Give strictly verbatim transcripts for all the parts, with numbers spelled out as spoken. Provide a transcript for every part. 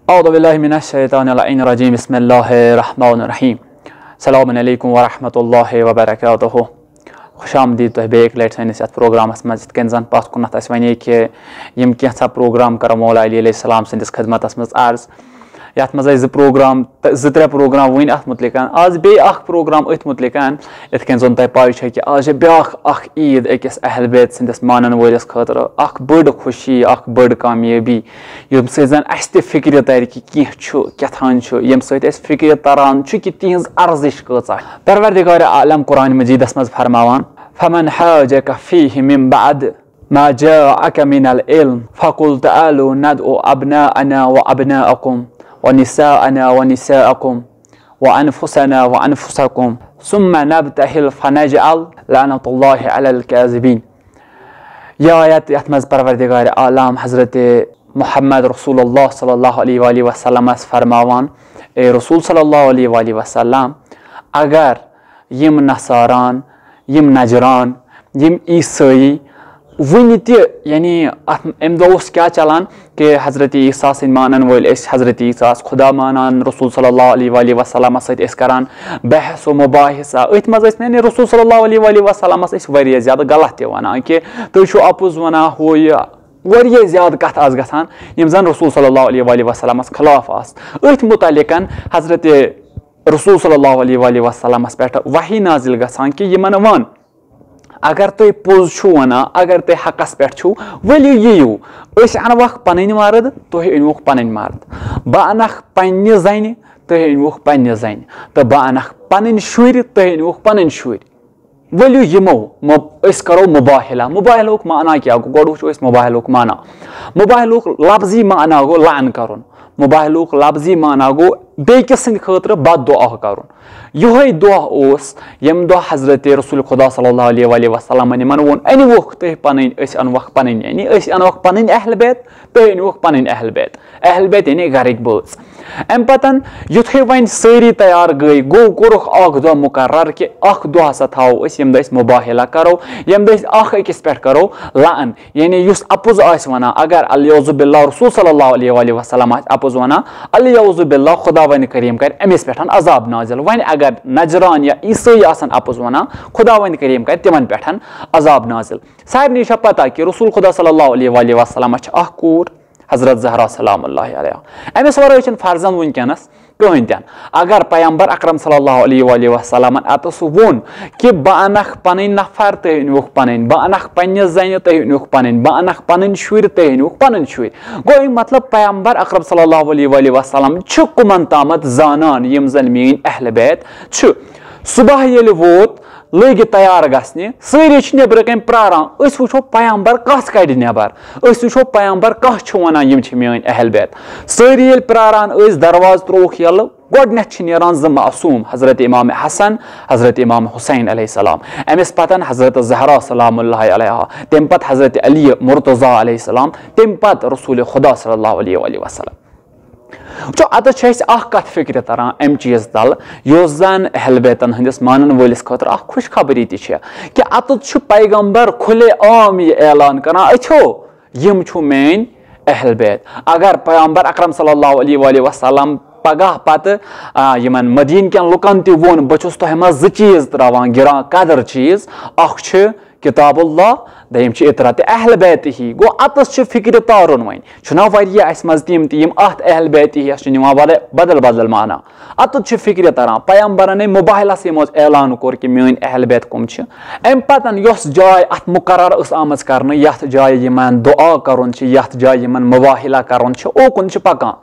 اعوذ باللہ من الشیطان اللعین الرجیم، بسم اللہ الرحمن الرحیم۔ السلام علیکم ورحمۃ اللہ وبرکاتہ۔ خوش آمدید تۄہہِ بیٚیہِ اَکہِ لَٹہِ سٲنِس یَتھ پروگرامَس منٛز۔ یِتھ کٔنۍ زَن پَتھ کُنَتھ اَسہِ وَنے کہِ یِم کینٛژھا پروگرام کَرو مولا علی علیہ السلام سٕنٛدِس خدمتَس منٛز عرض۔ یَتھ منٛز اَسہِ زٕ پروگرام تہٕ زٕ ترٛےٚ پروگرام وٕنۍ اَتھ مُتعلِق۔ آز بیٚیہِ اَکھ پروگرام أتھۍ مُتعلِق، یِتھ کٔنۍ زَن تۄہہِ پَے چھےٚ کہِ آز چھےٚ بیٛاکھ اَکھ عیٖد أکِس اہل بیت سٕنٛدِس مانَن وٲلِس خٲطرٕ، اَکھ بٔڑ خوشی، اَکھ بٔڑ کامیٲبی، ییٚمہِ سۭتۍ زَن اَسہِ تہِ فِکرِ تَرِ کہِ کینٛہہ چھُ، کیٛاہ تھان چھُ، ییٚمہِ سۭتۍ اَسہِ فِکرِ تَران چھُ کہِ تِہِنٛز ارزش کۭژاہ۔ پروردگار عالم قرآن مجیدس منٛز فرماوان، "فمن حاجك فيه من بعد ما جاءك من العلم فقل تعالوا ندع أبناءنا وأبناءكم ونساءنا ونساءكم وأنفسنا وأنفسكم ثم نبتهل فنجعل لعنة الله على الكاذبين۔" یہِ آیت یَتھ منٛز پروردگار عالم حضرت محمد رسول اللہ صلی اللہ علیہ وآلہ وسلمس فرماوان، اے رسول صلی اللہ علیہ وآلہ وسلم، اگر یِم نصاران، یِم نجران، یِم عیسٲیی وُنہِ تہِ، یعنی اَتھ، اَمہِ دۄہ اوس کیٛاہ چلان کہِ حضرت عیسیٰ سٕنٛدۍ مانن وٲلۍ ٲسۍ حضرت عیسیٰ ہس خدا مانان، رسول صلی اللہ علیہ وآلہ وسلمس سۭتۍ ٲسۍ کران بحث و مباحثہ۔ أتھۍ منٛز ٲسۍ، یعنی رسول صلی اللہ علیہ وآلہ وسلمس ٲسۍ واریاہ زیادٕ غلط تہِ ونان کہِ تُہۍ چھِو اپُز ونان، ہُہ یہِ، واریاہ زیادٕ کتھٕ آسہٕ گژھان یِم زن رسول صلی اللہ علیہ وآلہ وسلمس خلاف آسہٕ۔ أتھۍ مُتعلقن حضرت رسول صلی اللہ علیہ وآلہ وسلمس پٮ۪ٹھ وحی نازل گژھان کہِ یِمن وَن، اگر تُہۍ پوٚز چھِو وَنان، اگر تُہۍ حقس پٮ۪ٹھ چھِو، ؤلِو یِیِو، أسۍ اَنوکھ پَنٕنۍ مرد، تُہۍ أنۍوُکھ پَنٕنۍ مرد، بہٕ اَنکھ پننہِ زَنہِ، تُہۍ أنۍوُکھ پننہِ زَنہِ، تہٕ بہٕ اَنکھ پَنٕنۍ شُرۍ، تُہۍ أنۍوُکھ پَنٕنۍ شُرۍ۔ ؤلِو یِمو، مُ-، أسۍ کرو مُباہِلہ۔ مُباہِلہُک معنی کیٛاہ گوٚو؟ گۄڈٕ وٕچھو أسۍ مُباہِلہُک معنی۔ مُباہِلہُک لفظی معنی گوٚو لعن کرُن۔ مُباہِلہُک لفظی معنی گوٚو بیٚکِس سٕنٛدِ خٲطرٕ بد دعا کرُن۔ یِہوٚے دۄہ اوس، ییٚمہِ دۄہ حضرت رسول خدا صلی اللہ علیہ وآلہ وسلمن یِمن ووٚن، "أنِوُکھ تُہۍ پنٕنۍ، أسۍ اَنوکھ پنٕنۍ، یعنی أسۍ اَنوکھ پنٕنۍ اہل بیت، تُہۍ أنِوُکھ پنٕنۍ اہل بیت۔" اہل بیت یعنی گرٕکۍ بٲژ۔ امہِ پتن یُتھُے وۄنۍ سٲری تیار گٔے، گوٚو، کوٚرُکھ اکھ دۄہ مُقرر کہِ اکھ دۄہ ہسا تھاوو أسۍ، ییٚمہِ دۄہ أسۍ مُباہِلہ کرو، ییٚمہِ دۄہ أسۍ اکھ أکِس پٮ۪ٹھ کرو لعن۔ یعنی یُس اپُز آسہِ ونان، اگر الیعوذ باللہ رسول صلی اللہ علیہ وآلہ وسلم آسہِ اپُز ونان، الیعوذ باللہ خداوند کریم کرِ أمِس پٮ۪ٹھ عذاب نازل۔ وۄنۍ اگر نجران یا عیسٲیی آسن اپُز ونان، خداوند کریم کرِ تِمن پٮ۪ٹھ عذاب نازل۔ سارنٕے چھےٚ پتہ کہِ رسول خدا صلی اللہ علیہ وآلہ وسلمس چھِ اکھ کوٗر، حضرت زہرا سلام اللہ علیہا۔ أمِس ورٲے چھِنہٕ فرزند وٕنکیٚنس کٕہٕنۍ تہِ نہٕ۔ اگر پیغمبر اکرم صلی اللہ علیہ وآلہ وسلمن اتس ووٚن کہِ بہٕ انکھ پنٕنۍ نفر، تُہۍ أنِوُکھ پنٕنۍ، بہٕ انکھ پننہِ زنہِ، تُہۍ أنِوُکھ پنٕنۍ، بہٕ انکھ پنٕنۍ شُرۍ، تُہۍ أنِوُکھ پنٕنۍ شُرۍ، گوٚو امیُک مطلب پیغمبر اکرم صلی اللہ علیہ وآلہ وسلم چھُ کُمن تامتھ زانان یِم زن میٲنۍ اہل بیت چھِ۔ صبح ییٚلہِ ووت، لٔگۍ تیار گژھنہِ، سٲری چھِ نیٚبرٕ کَنۍ پرٛاران، أسۍ وٕچھو پیغمبر کَس کَڑِ نٮ۪بر، أسۍ وٕچھو پیغمبر کَس چھُ وَنان یِم چھِ میٛٲنۍ اہل بیت۔ سٲری ییٚلہِ پرٛاران ٲسۍ، دروازٕ ترٛووُکھ یَلہٕ، گۄڈٕنٮ۪تھ چھِ نیران زٕ معصوٗم، حضرت امام حسن، حضرت امام حسین علیہ السلام، أمِس پَتَن حضرت زہرا سلام اللہ علیہا، تَمہِ پَتہٕ حضرت علی مرتضیٰ علیہ السلام، تَمہِ پَتہٕ رسول خدا صلی اللہ علیہ وآلہ وسلم۔ وٕچھو، اتٮ۪تھ چھِ اَسہِ اکھ کتھ فکرِ تران امہِ چیٖز تل، یۄس زن اہل بیتن ہٕنٛدِس مانن وٲلِس خٲطرٕ اکھ خوشخبری تہِ چھِ، کہِ اتٮ۪تھ چھُ پیغمبر کھلے عام یہِ اعلان کران، أچھو، یِم چھُو میٲنۍ اہل بیت۔ اگر پیغمبر اکرم صلی اللہ علیہ وآلہ وسلم پگاہ پتہٕ، آ، یِمن مدیٖنہٕ کٮ۪ن لُکن تہِ ووٚن، "بہٕ چھُس تۄہہِ منٛز زٕ چیٖز تراوان، گران قدر چیٖز، اکھ چھُ کتاب اللہ، دوٚیِم چھِ عترت اہل بیتہی۔" گوٚو، اتس چھِ فکرِ تارُن وۄنۍ۔ چھُنہ واریاہ اسہِ منٛز تِم تہِ یِم اتھ اہل بیتہی یس چھِ نِوان بدل، بدل بدل معنی۔ اتس چھِ فکرِ تران، پیغمبرن أمۍ مباہلسٕے منٛز اعلان کوٚر کہِ میٲنۍ اہل بیت کم چھِ۔ امہِ پتن یۄس جاے اتھ مقرر ٲس آمٕژ کرنہٕ، یتھ جایہِ یِمن دعا کرُن چھُ، یتھ جایہِ یِمن مباہلہ کرُن چھُ، اوکُن چھِ پکان۔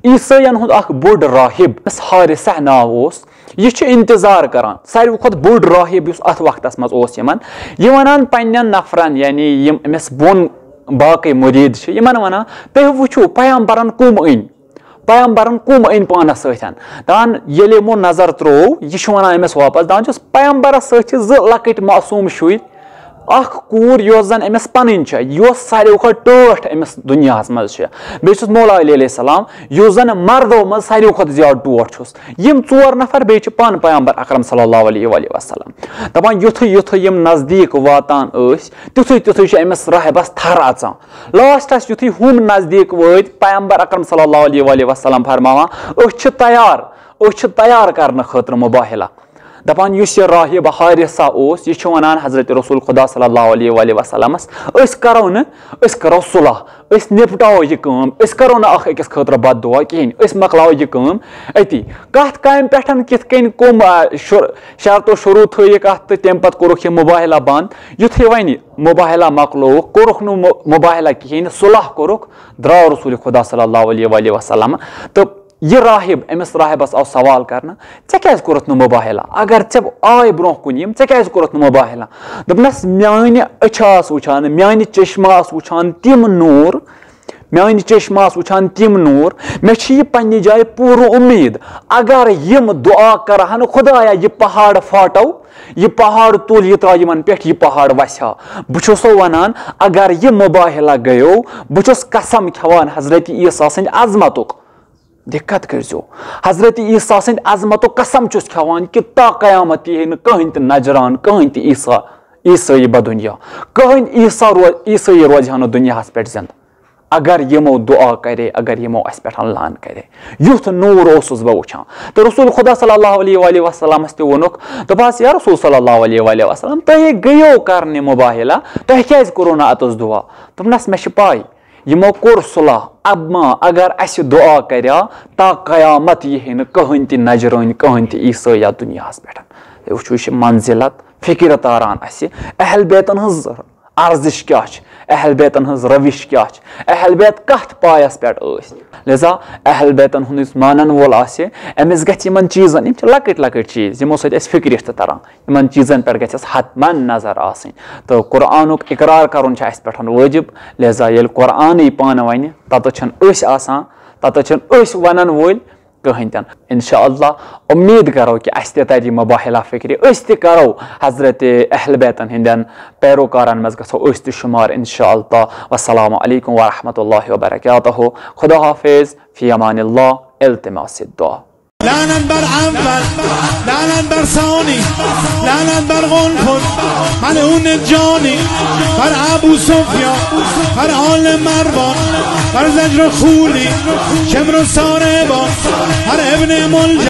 عیسٲیَن ہُنٛد اکھ بوٚڑ راہب، یَس حارثہ ناو اوس، یہِ چھُ انتظار کران۔ ساروی کھۄتہٕ بوٚڑ راہب یُس اتھ وقتس منٛز اوس یِمن، یہِ ونان پننٮ۪ن نفرن، یعنی یِم أمِس بۄن باقٕے مُریٖد چھِ، یِمن ونان، "تُہۍ وٕچھِو پیغمبرن کُم أنۍ، پیغمبرن کُم أنۍ پانس سۭتۍ؟" دپان ییٚلہِ یِمو نظر ترٛوو، یہِ چھُ ونان أمِس واپس، دپان چھُس، "پیغمبرس سۭتۍ چھِ زٕ لۄکٕٹۍ معصوٗم شُرۍ، اکھ کوٗر یۄس زن أمِس پنٕنۍ چھےٚ، یۄس ساروی کھۄتہٕ ٹٲٹھ أمِس دُنیاہس منٛز چھےٚ، بیٚیہِ چھُس مولا علی علیہ السلام، یُس زن مردو منٛز ساروی کھۄتہٕ زیادٕ ٹوٹھ چھُس۔ یِم ژور نفر بیٚیہِ چھِ پانہٕ پیغمبر اکرم صلی اللہ علیہ وآلہ وسلم۔ دپان یُتھُے یُتھُے یِم نزدیٖک واتان ٲسۍ، تیُتھُے تیُتھُے چھُ أمِس راہبس تھر اژان۔ لاسٹس یُتھُے ہُم نزدیٖک وٲتۍ، پیغمبر اکرم صلی اللہ علیہ وآلہ وسلم فرماوان، أسۍ چھِ تیار، أسۍ چھِ تیار کرنہٕ خٲطرٕ مباہلہ۔ دپان یُس یہِ راہب حارثہ اوس، یہِ چھُ ونان حضرت رسول خدا صلی اللہ علیہ وآلہ وسلمس، أسۍ کرو نہٕ، أسۍ کرو صلح، أسۍ نپٹاوو یہِ کٲم، أسۍ کرو نہٕ اکھ أکِس خٲطرٕ بد دعا کِہینۍ، أسۍ مۄکلاوو یہِ کٲم أتی۔ کتھ کامہِ پٮ۪ٹھ کِتھ کٔنۍ کٕم، آ، شر-، شرط و شروٗط تھٲیِکھ اتھ تہٕ تمہِ پتہٕ کوٚرُکھ یہِ مباہلہ بند۔ یُتھُے وۄنۍ مباہلہ مۄکلووُکھ، کوٚرُکھ نہٕ مُ-، مباہلہ کِہینۍ، صلح کوٚرُکھ، درٛاو رسول خدا صلی اللہ علیہ وآلہ وسلم۔ تہٕ یہِ راہب، أمِس راہبس آو سوال کرنہٕ، "ژےٚ کیازِ کوٚرُتھ نہٕ مباہلہ؟ اگر ژےٚ آے برونٛہہ کُن یِم، ژےٚ کیازِ کوٚرُتھ نہٕ مباہلہ؟" دوٚپنس، "میانہِ أچھِ آس وٕچھان، میانہِ چشمہٕ آس وٕچھان تِم نوٗر، میانہِ چشمہٕ آس وٕچھان تِم نوٗر، مےٚ چھِ یہِ پننہِ جایہِ پوٗرٕ اُمید۔ اگر یِم دعا کرہن، خدایا، یہِ پہاڑ پھاٹو، یہِ پہاڑ تُل، یہِ ترٛاو یِمن پٮ۪ٹھ، یہِ پہاڑ وسہِ ہا۔" بہٕ چھُسو ونان، اگر یہِ مباہلہ گٔیو، بہٕ چھُس قسم کھٮ۪وان حضرت عیسیٰ سٕنٛدِ عظمتُک۔ دقت کٔرۍزیو، حضرت عیسیٰ سٕنٛدِ عظمتُک قسم چھُس کھٮ۪وان کہِ تا قیامت یی ہے نہٕ کٕہٕنۍ تہِ نجران، کٕہٕنۍ تہِ عیسیٰ، عیسٲیی بدُنیا، کٕہٕنۍ عیسیٰ رو-، عیسٲیی روزِ ہا نہٕ دُنیاہس پٮ۪ٹھ زندٕ۔ اگر یِمو دعا کرے، اگر یِمو اسہِ پٮ۪ٹھ لان کرے، یُتھ نوٗر اوسُس بہٕ وٕچھان۔ تہٕ رسول خدا صلی اللہ علیہ وآلہ وسلمس تہِ ووٚنُکھ، دوٚپہس، "یا رسول صلی اللہ علیہ وآلہ وسلم، تُہۍ گٔیو کرنہِ مباہلہ، تۄہہِ کیازِ کوٚروٕ نہٕ اتس دعا؟" دوٚپنس، "مےٚ چھِ پاے، یِمو کوٚر صلح، اما اگر اسہِ دعا کریا، تا قیامت یی ہے نہٕ کٕہٕنۍ تہِ نجرٲنۍ، کٕہٕنۍ تہِ عیسٲے یتھ دُنیاہس پٮ۪ٹھ۔" تُہۍ وٕچھِو، یہِ چھِ منزلت فکرِ تاران اسہِ، اہل بیتن ہٕنٛز ارزش کیٛاہ چھِ، اہل بیتن ہٕنٛز روش کیٛاہ چھِ، اہل بیت کتھ پایس پٮ۪ٹھ ٲسۍ۔ لہذا اہل بیتن ہُنٛد یُس مانن وول آسہِ، أمِس گژھِ یِمن چیٖزن، یِم چھِ لۄکٕٹۍ لۄکٕٹۍ چیٖز، یِمو سۭتۍ اَسہِ فِکرِ چھِ تران، یِمن چیٖزن پٮ۪ٹھ گژھِ اَسہِ حتماً نظر آسٕنۍ۔ تہٕ قرآنُک اقرار کرُن چھُ اَسہِ پٮ۪ٹھ وٲجِب، لہذا ییٚلہِ قرآنٕے پانہٕ وَنہِ، تَتَتھ چھِنہٕ أسۍ آسان، تَتَتھ چھِنہٕ أسۍ وَنن وٲلۍ کٕہٕنۍ تہِ نہٕ۔ انشاءاللہ امید کرو کہِ اسہِ تہِ ترِ یہِ مباہلہ فکرِ، أسۍ تہِ کرو حضرت اہل بیتن ہٕنٛدٮ۪ن پیروکارن منٛز گژھو أسۍ تہِ شمار انشاءاللہ۔ والسلام علیکم ورحمۃ اللہ وبرکاتہ۔ خدا حافظ، فی امان اللہ، التماس الدعا۔ لعنت بر اول، لعنت بر ثانی، لعنت بر قنفذ، ملعون جانی، بر ابو سفیان، بر آل مروان، بر زجر و خولی، شمر و ساربان، بر ابن ملجم،